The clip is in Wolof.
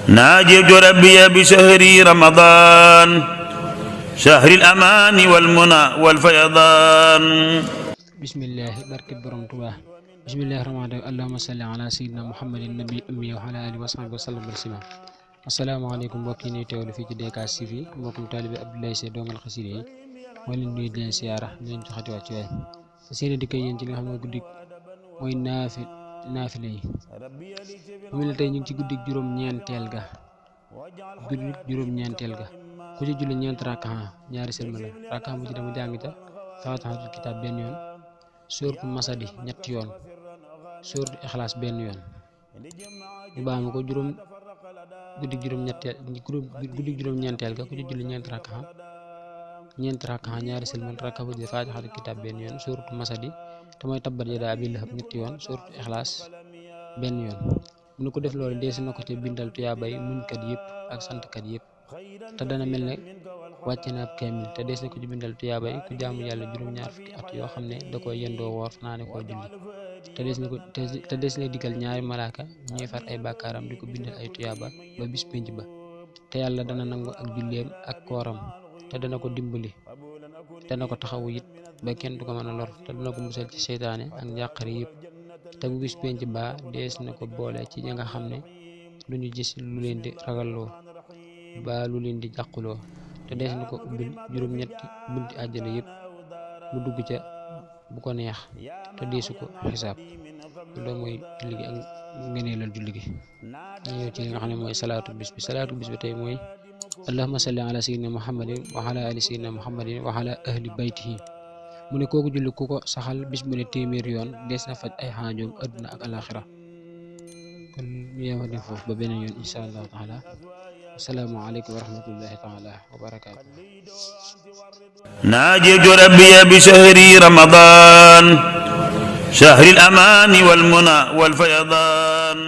ناجيت ربي بشهر رمضان شهر الأمان والمنى والفيضان. bismillahi barke borom Tuubaa. bismillahi rahmaani rahiim. allahumma salli ala sayyidina muhammadin nabi ummi wa ala alihi wa sahbihi wa sallam taslima. asalaamaaleykum mbokk yi ñuy teewlu fii ci DK TV, mbokkum taalibe Abdoulaye Sy dongal xasida yi moo leen nuyu di leen siyaara di leen joxati wàcc waay fas yéene di koy yéen ci li nga xam ne guddik mooy naafile yi. mu mel ne tey ñu ngi ci guddik juróom-ñeenteel ga ku ci julli ñeent rakkaa ñaari sëlmal rakkaa bu ci dama jàng ca faatihatul kitaab benn yoon, suuratu masadi ñetti yoon, suuratu ixlaas benn yoon. ñu baamu ko guddik juróom-ñeenteel ga ku ci julli ñeent rakkaa ñaari sëlmal rakkaa bu ci faatihatul kitaab benn yoon, suuratu masadi te mooy tabbat yadaa abii lahab ñetti yoon, suuratu ixlaas benn yoon. mu ne ko def loolu dees na ko ca bindal tuyaabay muñkat yëpp ak santkat yëpp, te dana mel ne wàcce na ab kaamil, te dees na ko ci bindal tuyaabay ku jaamu yàlla juróom-ñaar fukki at yoo xam ne da koy yendoo woor fanaane koo julli, te dees na digal ñaari malaaka ñuy far ay bàkkaaram di ko bindal ay tuyaaba ba bis pénc ba, te yàlla dana nangu ak julleem ak kooram, te dana ko dimbali, dana ko taxawu it ba kenn du ko mën a lor, te dana ko musal ci seytaane ak njàqare yëpp, te bu bis pénc ba dees na ko boole ci ñi nga xam ne lu ñu gis lu leen di ragalloo ba lu leen di jàquloo, te dees na ko ubbil juróom-ñetti bunti àjjana yëpp mu dugg ca bu ko neex te deesu ko xisaab. loolu mooy julli gi ak ngëneelal julli gi. ñu ñëw ci li nga xam ne mooy salaatu bis bi tey mooy allahumma salli ala sayyidina muhammadin wa ala ali sayyidina muhammadin wa ala ahli baytihi. mu ne kooku julli ku ko saxal bis bu ne téeméer yoon dees na faj ay xaajoom adduna ak alaxira. kon ñu yemale foofu ba beneen yoon insha allahu taala. assalaamu aleykum wa rahmatullahi taala wa barakaatu. ناجيت ربي بشهر رمضان شهر الأمان والمنى والفيضان.